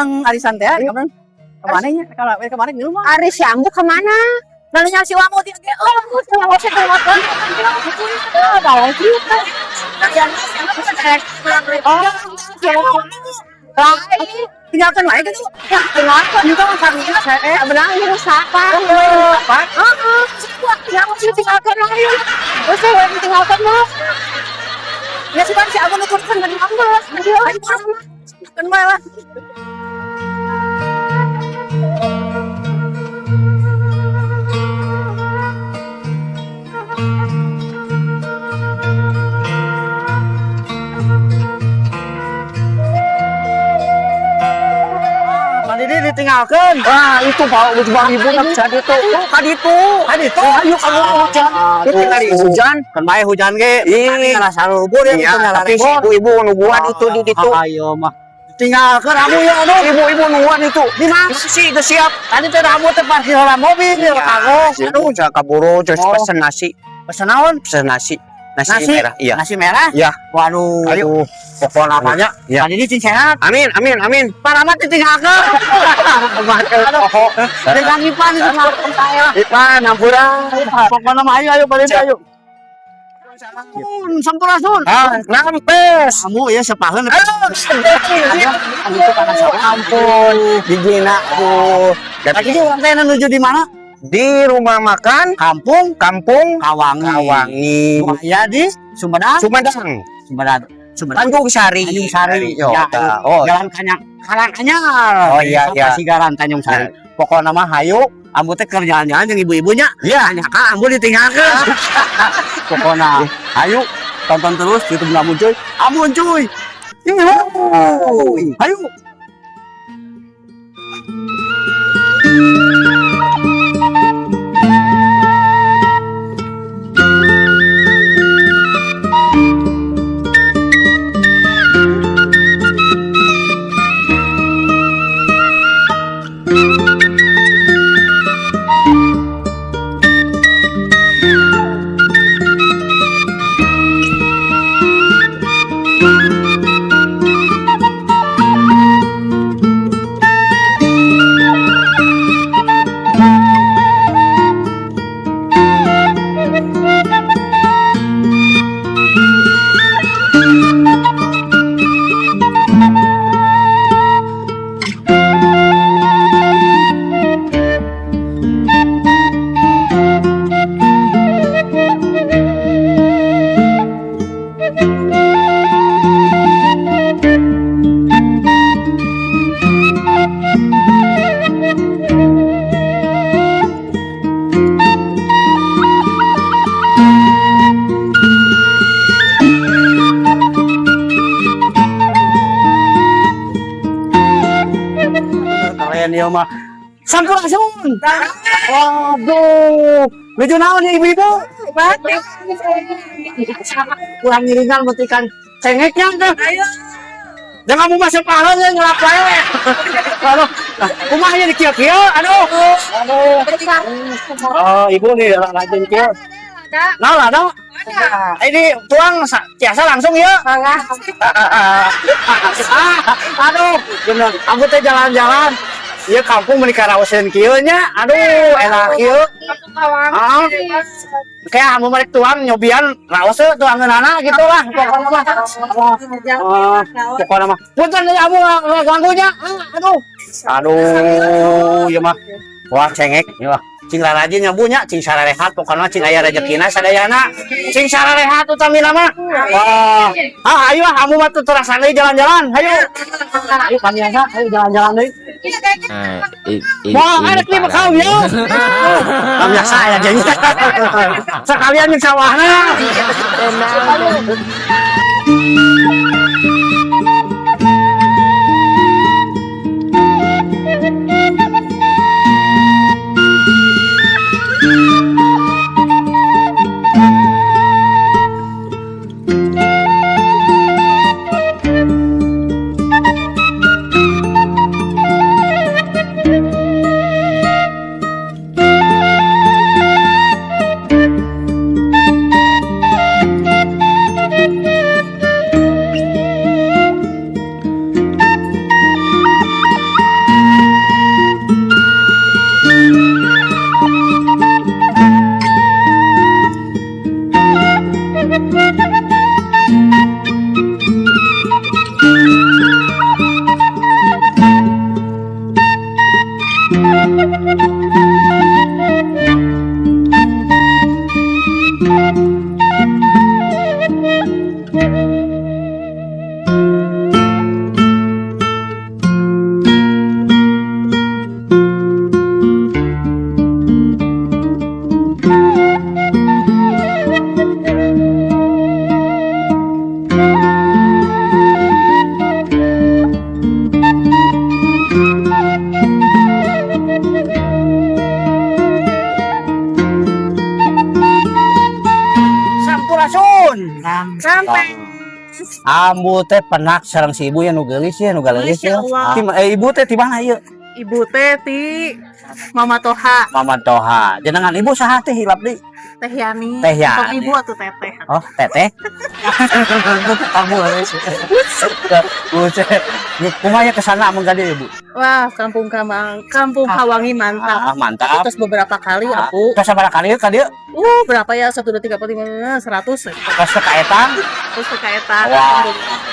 Yang arisan teh kemarin. Kemana nya? Kalau kemarin di rumah. Ari si Ambu kemana? Lalu nya si Wamo ti ge. Oh, si Ambu sih tinggalkan. Oh, dah cerita. Oh, lain. Tinggalkan wae gitu. Ya, tinggalkan. Juga mah kami Eh, benar ini rusak, Pak. Apa? Heeh, ya, mesti tinggalkan lain. Terus saya tinggalkan mah. Ya sih kan si Ambu nuturkeun Kan Ambu, Ayo kan bae lah. Pak Didi ditinggalkan. Wah, itu Pak, itu Bang Ibu nak jadi itu. Oh, kan itu. Kan itu. Ayo kamu hujan. Itu tadi hujan. Kan bae hujan ge. Ih. Salah sarubur ya Iya, itu nyala tapi si repot. ibu-ibu nungguan itu di situ. Ayo mah. Tinggalkan kamu ya aduh. Ibu-ibu nungguan itu. Di mana? Nasi itu siap. Tadi teh rambut teh parkir heula mobil ya kagok. Aduh, saya kaburu terus Oh. pesen nasi. Pesen naon? Pesen nasi. Nasi, Nasi merah. Iya. Nasi merah? Iya. Waduh. Ayo. Pokoknya namanya. Iya. Pak Didi cing sehat. Amin, amin, amin. Pak Rahmat ditinggalkan. Aduh. Dengan Ipan itu tinggalkan saya. Ipan, ampura. Pokoknya mah ayo ayo Pak Didi ayo. Sampurasun, sampurasun. Ah, rampes. Kamu ya sepaheun. Aduh, ampun, gigina aku. Tadi orang teh menuju di mana? Di rumah makan Kampung Kampung Kawangi. Kawangi. Ya di Sumedang. Sumedang. Sumedang. Sumedang. Tanjung Sari. Tanjung Sari. Yo, Ya, ta. Oh, Jalan Kanyang, Karanganyar. Oh, iya, iya. Pasigaran Tanjung Sari. Pokoknya mah hayu, ambu teh keur jalan-jalan jeung ibu-ibunya. Iya. Hanya ka ambu ditinggalkeun. Pokoknya hayu tonton terus YouTube Amun Cuy. Amun Cuy. Hayu. Keren ya mah. Sampurasun. Waduh. Nuju naon ya ibu-ibu? Kurang ngiringan betikan cengeknya tuh. Ayo. Jangan mau masuk pahala ya ngelap wae. Aduh, nah, kumahnya di kieu-kieu, aduh. Aduh. Oh, ibu nih rajin kieu. Nah, lah, nah. Ini tuang biasa langsung ya. Ah, aduh, bener. Aku teh jalan-jalan. Iya kampung menikah rawasin kieu nya. Aduh, enak kieu. Ah, kayak anu merek tuang nyobian raos teh tuangeunana gitu lah pokoknya mah. Oh, pokoknya mah. Punten ya amu ganggunya. Ah, aduh. Aduh, ieu mah. Wah, cengek ieu mah. Cing rarajin nyabunya, cing sararehat pokoknya cing aya rezekina sadayana. Cing sararehat utamina mah. Wah. Ah, ayo ah, amu mah teu terasa deui jalan-jalan. Hayu. Ayo pamiasa, ayo jalan-jalan deui. Nah, Wah, ini enak nih parah bekal nih. ya. Pamiasa ya jadi. Sekalian jeung sawahna. Sampai. Ambu teh penak sareng si ibu ya nu geulis ya, nu galelis Masya ya. Allah. Ibu teh ti mana ieu? Ibu teh ti Mama Toha. Mama Toha. Jenengan ibu saha teh hilap deui? Teh Yani. Teh Yani. Tong ibu atuh teteh. Oh, teteh. Kamu buset. Kumaha kesana amun ka dieu, Ibu? Wah, Kampung Kamang, Kampung Kawangi mantap. Ah, mantap. Terus beberapa kali aku. Tos sabaraha kali ka dieu? Berapa ya? 1 2 3 4 5 100. Tos teu kaetang. Terus teu kaeta. Wah,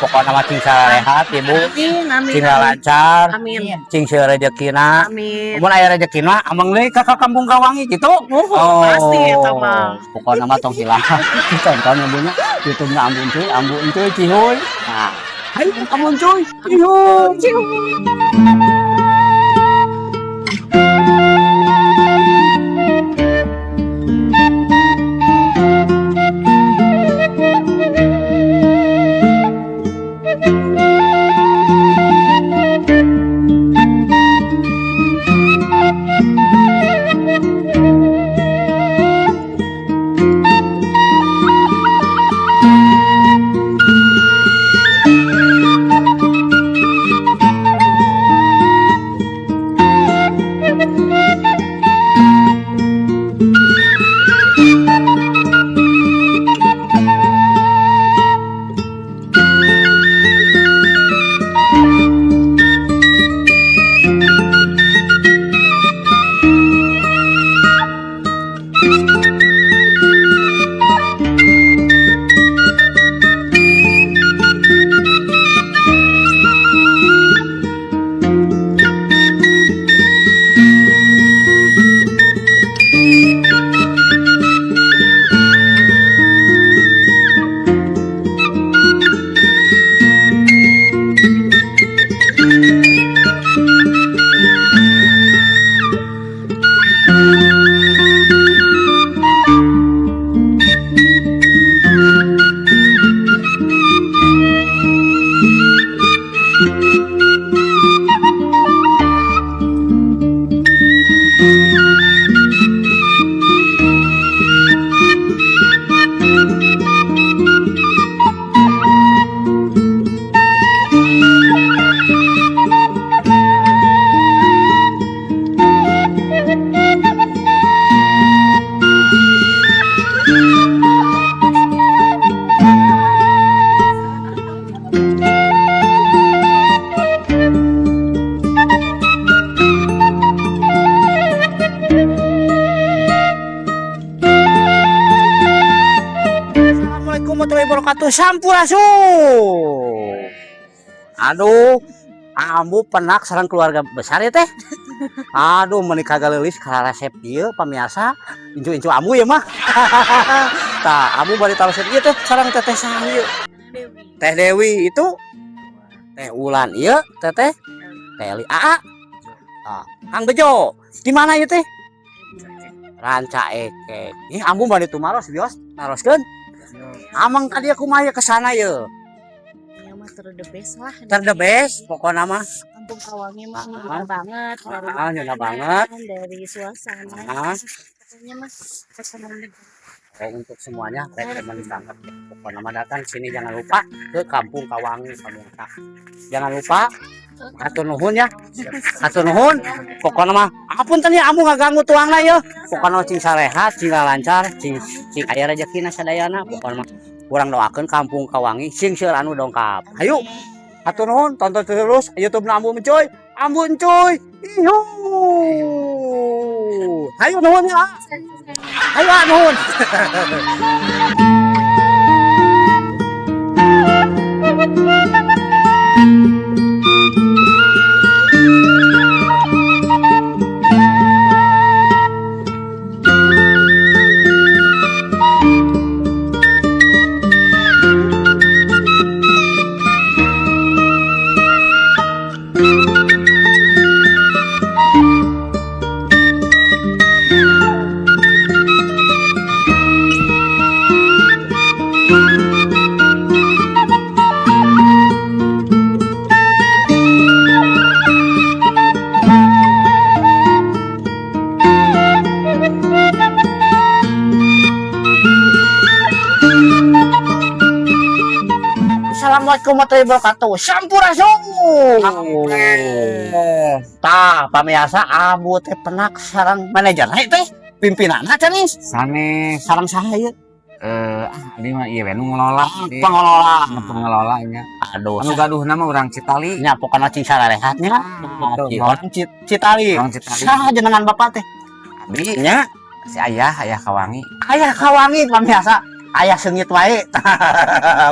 pokokna mah cing sarehat, Ibu. Amin, amin. Cing lancar, Amin. cing seueur rezekina. Amin. Mun aya rezekina, ameng deui ka Kampung Kawangi gitu. Oh, pasti eta mah. Pokokna mah tong hilang. Tonton ya bunya. YouTube-na Ambu Encuy, Ambu Encuy Cihuy. Nah, hayu Ambu Encuy, Cihuy. Cihuy. Assalamualaikum warahmatullahi wabarakatuh. Sampurasun. Aduh, Ambu penak sareng keluarga besar ya teh. Aduh, meuni kagaleulis karesep ieu pamiarsa. Incu-incu Ambu ya mah. Tah, Ambu bari taros ieu teh sareng teteh saha ieu? Teh Dewi itu Teh Ulan ieu teteh Teh Eli Aa. Tah, Kang Bejo. Di mana ieu teh? Ranca Ekek. Ih, Ambu bari tumaros bios naroskeun. Amang ka dieu kumaha kesana ye? Ya mah ter the best lah. Ter the best pokokna mah. Kampung Kawangi mah ngeunah banget, dari Ah, ngeunah banget. dari suasana. Pokoknya mah recommended. Oh, untuk semuanya recommend banget. Pokoknya mah datang sini jangan lupa ke Kampung Kawangi pemirsa. Jangan lupa hatur nuhun ya. Hatur nuhun. Pokoknya mah apunten ya ambu ngaganggu tuangna ya. Pokoknya cing sarehat, cing lancar, cing cing aya rezekina sadayana. Pokoknya mah urang doakeun Kampung Kawangi sing seueur anu dongkap. Hayu. Hatur nuhun, tonton terus YouTube na Ambu Encuy. Ambu Encuy. Ihu. Hayu nuhun ya. Hayu ah, nuhun. Assalamualaikum warahmatullahi wabarakatuh. Sampurasun. Tah, pamirsa, ambu teh penak sareng manajer teh, pimpinanna canis. Sanes. Sareng saha ieu? Ah, abdi mah ieu we nu ngelola. Pengelola. Nu pengelola nya. Aduh, Anu gaduhna mah urang Citali. Nya pokona cing sararehat nya. Betul. Orang Citali. Orang Citali. Saha jenengan bapak teh? Abdi Nya, si ayah, ayah Kawangi. Ayah Kawangi, pamirsa. Ayah seungit wae.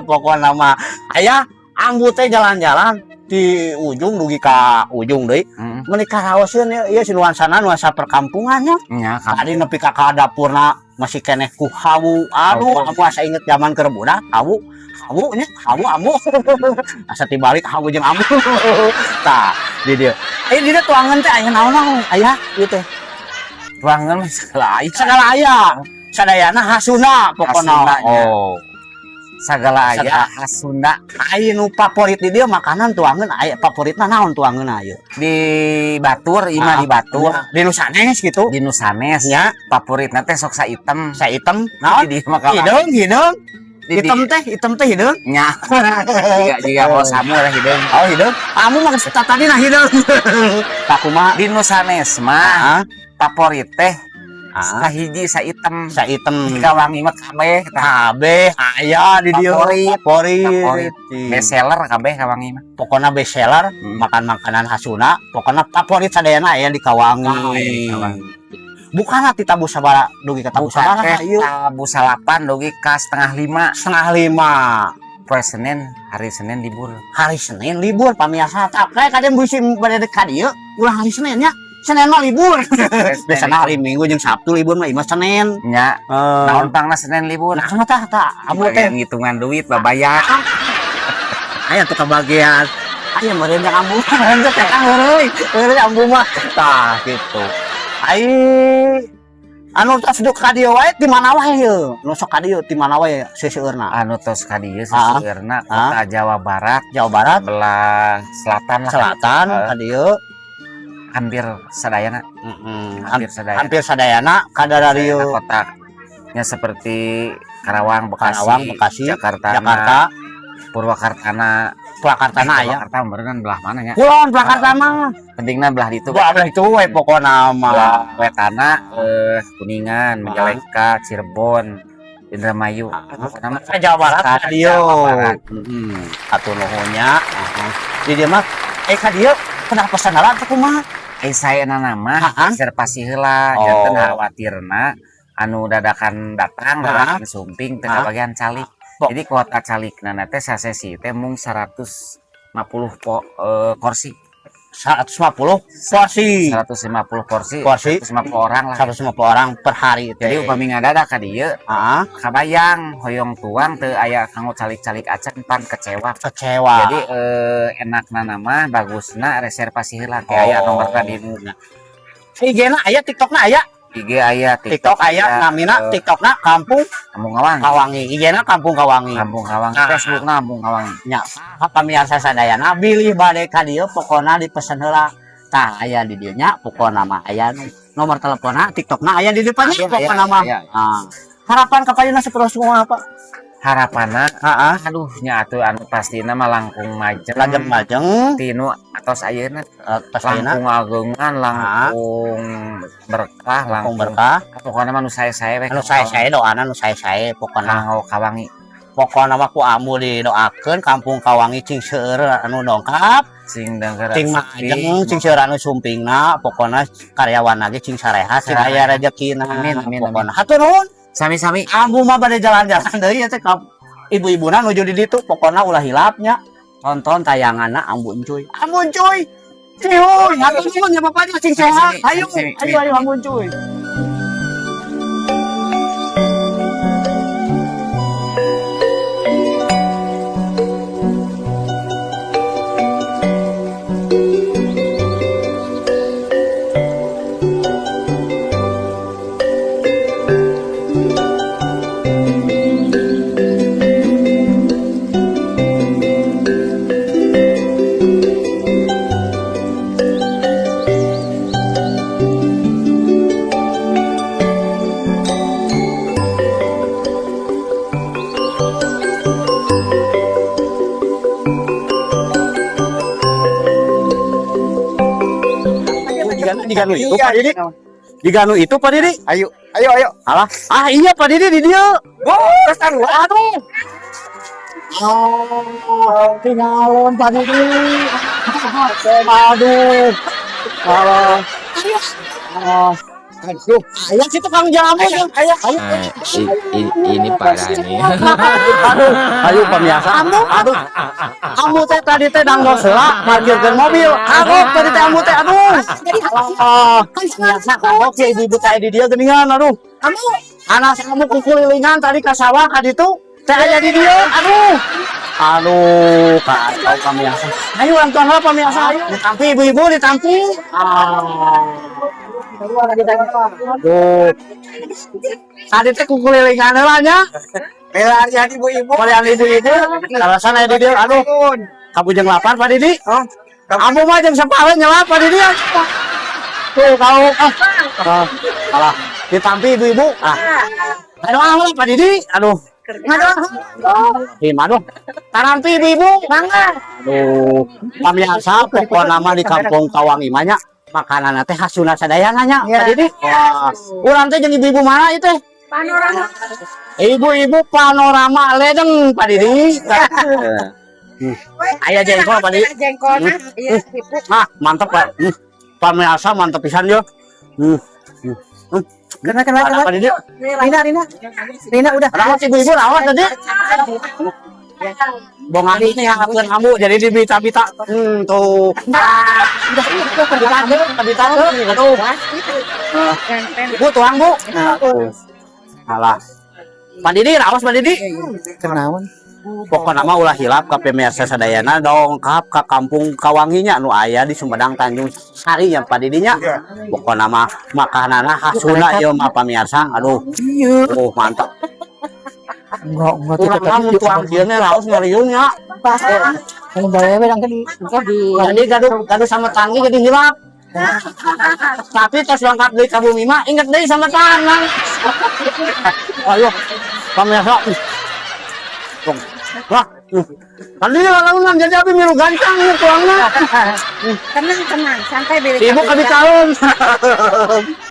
Pokona mah ayah ambu teh jalan-jalan di ujung dugi ka ujung deui. Meuni karaoseun ieu si nuansana nuansa perkampungannya. Nya. Tadi nepi ka dapurna masih keneh ku hawu. Aduh, Hawu. Ambu asa inget zaman keur budak, hawu. Hawu nya, hawu ambu. Asa tibalik hawu jeung ambu. Tah, di dieu. Eh, di dieu tuangan teh aya naon-naon? Aya ieu teh. Tuangan mah segala aya. Segala aya. Sadayana khas Sunda pokona. Khas Sunda, nya. Oh. Segala aya Segala. Khas Sunda. Aya nu favorit di dieu makanan tuangan aya favoritna naon tuangan aya? Di Batur, ieu mah di Batur. Di nu sanes gitu. Di nu sanes. Nya, Favoritna teh sok sa item. Sa item. Naon? Di dieu mah kawangi. Hideung, hideung. Di Hitam teh, hitam teh hideung. Nya. Jiga jiga mau samu lah hideung. Oh, hideung. Kamu mah tadi nah hideung. Tah kumaha? Di nu sanes mah Ah, favorit teh sahiji sa item. Sa item. Di Kawangi mah kabeh tah. Kabeh aya di dieu. Favorit. Favorit. Favorit. Best seller kabeh Kawangi mah. Pokoknya best seller, makan makanan khas Sunda, pokoknya favorit sadayana aya di Kawangi. Ah, aya di Kawangi. Bukan ti tabuh sabara dugi ka tabuh Buka sabara teh ieu? Tabuh salapan dugi ka 4.30. 4.30. Poe Senin, hari Senin libur. Hari Senin libur, pamirsa. Tak kayak kadang bisi bade ka dieu ulah hari Senin nya. Senin mah libur. Biasana hari Minggu jeung Sabtu libur mah, ieu mah Senin. Nya, naon pangna Senin libur? Nah, tah tah ambu teh Bagian ngitungan duit babayar. Aya tuh kebagian. Aya meureun yang ambu. Meureun teh kang heureuy. Heureuy ambu mah. Tah gitu. Ai anu tos duk ka dieu wae di mana wae ieu? Nu sok ka dieu di mana wae seseueurna? Anu tos ka dieu seseueurna kota Jawa Barat, Jawa Barat, belah selatan lah. Selatan ka dieu. Hampir sadayana, hampir sadayana. Hampir sadayana kadarieu. Sadayana kotanya seperti Karawang, Bekasi, Karawang, Bekasi, Jakarta, Jakarta, Purwakartana, Purwakartana aya. Purwakarta berenang belah mana nya? Kulon Purwakarta mah. Pentingna belah ditu. Belah itu we pokona mah. Belah wetana Kuningan, Majalengka, Cirebon, Indramayu. Pokona mah Ka Jawa Barat ka dieu. Jawa Barat. Heeh. Hatur nuhun nya. Di dieu mah ka dieu kenapa pesan teh kumaha? Saya nama reservasi heula, janten khawatirna anu dadakan datang, dadakan sumping teu kabagian calik. Pok. Jadi kuota calikna teh sasesi teh mung 150 kursi. 150 porsi. 150 porsi, Porsi. 150 orang lah. 150 orang per hari teh. Jadi upami ngadadak ka dieu kabayang hoyong tuang teu aya kanggo calik-calik acan pan kecewa. Kecewa. Jadi enakna nama bagusna reservasi heula teh aya nomorna di IG-na aya, TikTok-na aya. IG aya, TikTok aya, namina TikTok-na Kampung Kampung Kawangi. Kawangi. IG-na Kampung Kawangi. Kampung Kawangi, Nah. Facebook-na Kampung Kawangi. Nya, pamirsa sadayana bilih bade ka dieu pokona dipesan heula. Tah aya di dieu nya pokona mah aya nomor teleponnya, TikTokna aya di depannya Aya, pokona aya, mah. Aya. Ah. Harapan ka payuna sapertos kumaha, Pak? Harapanna Heeh. aduh nya atuh anu pastina mah langkung majeng. Lajeng majeng Tinu atos ayeuna tos ayeuna langkung ageungan, langkung berkah, langkung langkung berkah. Pokokna mah nu sae-sae we. Anu sae-sae doana nu sae-sae pokona. Kanggo Kawangi. Pokona mah ku ambu didoakeun Kampung Kawangi cing seueur anu dongkap, Sing dengker cing majeng, cing seueur anu sumpingna, pokona karyawan lagi cing sarehat, cing Sarehat. aya rezekina. Amin, amin, Pokona hatur nuhun. Sami-sami. Ambu mah bade jalan-jalan deui ya teh ka ibu-ibuna nuju di ditu, pokona ulah hilapnya tonton tayanganna Ambu Encuy. Ambu Encuy. Cihuy, hatur nuhun ya bapaknya cing sehat. Sami-sami, Ayo, sami-sami. ayo ayo Ambu Encuy. Jiga nu itu, Pak Didi. Jiga nu itu, Pak Didi. Ayo, ayo, ayo. Alah, ah iya, Pak Didi di dieu. Oh, terus. Aduh. Oh, tinggalon, Pak Didi. Aduh. Alah. Oh. Aduh. Aya si tukang jamu. Ayo, ayo. Ayo. Nah, ini parah nih. Aduh, ayo pemirsa. Aduh. Kamu teh tadi teh dangdot heula parkirkeun mobil. Kagok tadi teh ambu teh, aduh. Ah, biasa kagok si ibu-ibu teh di dieu geuningan, aduh. Kamu Anak kamu kukulilingan tadi ka sawah ka ditu teh aya di dieu, aduh. Aduh, kacau pemirsa. Ayo orang tua heula, pemirsa, ayo. Ditampi, ibu-ibu, ditampi. Ah. Aduh. Tadi teh kukulilingan heula nya. Pelarian ibu-ibu. Pelarian ibu-ibu, alasan aya di dieu, aduh. Kamu jeung lapar, Pak Didi? Oh, Kamu mah jeung sapale nyelap, Pak Didi. Tuh kau ah. Ah, alah, ditampi, ibu-ibu. Ah. Aduh, ah, Pak Didi. Aduh. Aduh. Aduh. Tarampi, ibu-ibu. Mangga. Aduh, pamirsa, pokokna mah di kampung Kawangi mah nya makanan teh khas Sunda sadayana nya, Pak Didi. Wah, urang teh jeung ibu-ibu mana itu? Panorama. Ibu-ibu Panorama Ledeng, Pak Didi. Aya jengkol, Pak Didi. Jengkolna. Iya, ibu. Ah, mantep, Pak. Pamirsa, mantep pisan yo. Kena kena Ada kena. Pak Didi. Rina, Rina. Rina udah. Rawas ibu-ibu, rawas tadi. Bongan ini yang ngakuin kamu jadi dibita-bita. Tuh. Ah, udah, udah, ditahan, tuh. Ah, Bu, tuang, Bu. Nah, tuh. Alah. Pak Didi, rawas Pak Didi. Kenaon? Pokokna mah ulah hilap ka pemirsa sadayana dongkap ka kampung Kawanginya nu aya di Sumedang Tanjung Sari nya, Pak Didinya. Pokokna mah makananna khas Sunda ieu mah, pamirsa. Aduh. Oh, mantap. Enggak Urang mah mun tuang kieu nya raos ngariung nya. Kalau bae we di di Jadi gaduh gaduh sama tanggi jadi hilap. Tapi tos lengkap deui ka bumi mah inget deui sama tangan. Ayo, pamirsa. Tong. Wah, tadi launan jadi abi milu gancang ieu tuangna. Tenang, tenang, santai bilih. Ibu kami calon.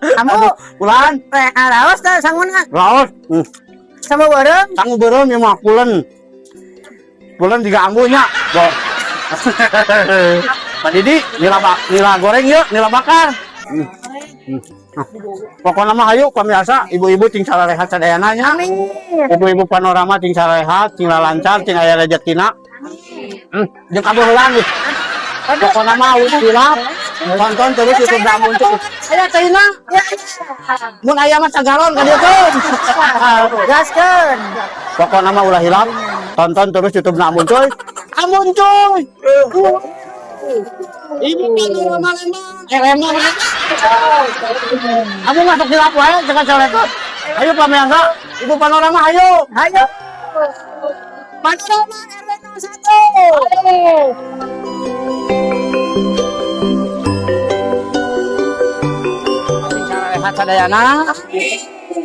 Kamu Ulan, eh raos teh sanguna raos. Sama beureum. Sangu beureum ieu mah pulen. Pulen juga ambunya. Bo. Pak Didi, nila goreng yuk, nila bakar. Pokoknya mah hayu pemirsa, ibu-ibu cing sarehat sadayana nya. Ibu-ibu Panorama cing sarehat, cing lancar, cing aya rezekina. Jeung kabeuheulan nih. Pokoknya mah ulah hilap. Tonton terus YouTube Namun cuy. Aya caina. Mun aya mah sagalon ka dieu tuh. Gaskeun. Pokoknya mah ulah hilap. Tonton terus YouTube Namun cuy. Amun cuy. Ibu Panorama Lembang. Eh, Lembang. Kamu masuk hilap wae jangan celetot. Ayo pemirsa, Ibu Panorama ayo. Hayo. Panorama RW 01. Ayo. Sehat sadayana.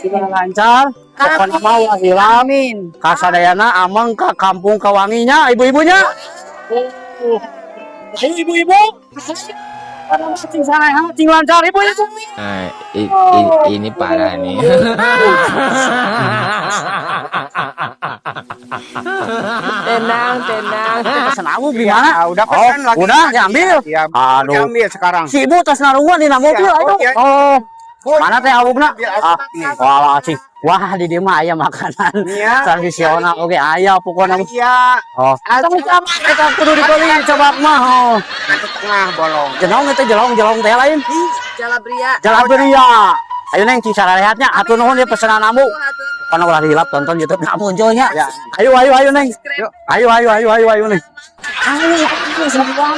Segala lancar. Pokoknya mah ulah hilap. Amin. Kasadayana ameng ke kampung Kawanginya ibu-ibunya. Ayo, ibu-ibu. Cing sarehat, cing lancar, ibu-ibu. Nah, ini parah nih. Tenang, tenang. Pesan aku gimana? Ya, udah pesan Oh, lagi. udah diambil. Ya, Aduh. diambil sekarang. Si ibu tos narungguan dina mobil, Iya, ayo. oh, iya. Oh. Mana teh awugna? Ambil Ah, nih. walah cing. Wah, di dieu mah aya makanan Iya. tradisional oke aya pokokna. Iya. Oh. Tong sama kita kudu dibeli coba mah. Oh. Satu tengah bolong. Jelong itu jelong jelong teh lain. Jalabria. Jalabria. Ayo, Neng, cing sarehat nya. Hatur nuhun ya pesanan ambu. Pokokna ulah hilap tonton YouTube Namun cuy nya. Ya. Ayo ayo ayo, Neng. Yuk. Ayo ayo ayo ayo ayo, Neng. Ayo, ayo, semua.